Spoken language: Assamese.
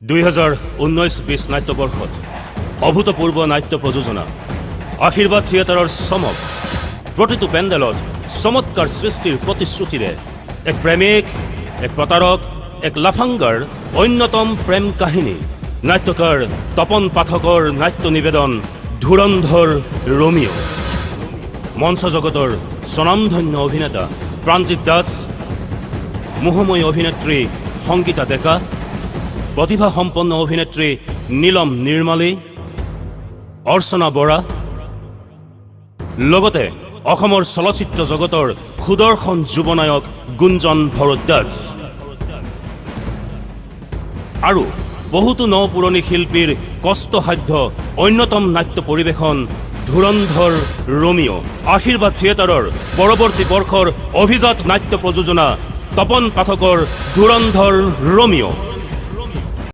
2019-20 নাট্যবৰ্ষত অভূতপূৰ্ব নাট্য প্ৰযোজনা আশীৰ্বাদ থিয়েটাৰৰ চমক। প্ৰতিটো পেণ্ডেলত চমৎকাৰ সৃষ্টিৰ প্ৰতিশ্ৰুতিৰে এক প্ৰেমিক, এক প্ৰতাৰক, এক লাফাংগাৰ অন্যতম প্ৰেম কাহিনী। নাট্যকাৰ তপন পাঠকৰ নাট্য নিবেদন ধুৰন্ধৰ ৰোমিঅ'। মঞ্চ জগতৰ স্বনামধন্য অভিনেতা প্ৰাণজিৎ দাস, মোহময়ী অভিনেত্ৰী সংগীতা ডেকা, প্ৰতিভাসম্পন্ন অভিনেত্ৰী নীলম নিৰ্মালী, অৰ্চনা বৰা, লগতে অসমৰ চলচ্চিত্ৰ জগতৰ সুদৰ্শন যুৱনায়ক গুঞ্জন ভৰদ্বাজ আৰু বহুতো ন পুৰণি শিল্পীৰ কষ্টসাধ্য অন্যতম নাট্য পৰিৱেশন ধুৰন্ধৰ ৰোমিঅ'। আশীৰ্বাদ থিয়েটাৰৰ পৰৱৰ্তী বৰ্ষৰ অভিজাত নাট্য প্ৰযোজনা তপন পাঠকৰ ধুৰন্ধৰ ৰোমিঅ'।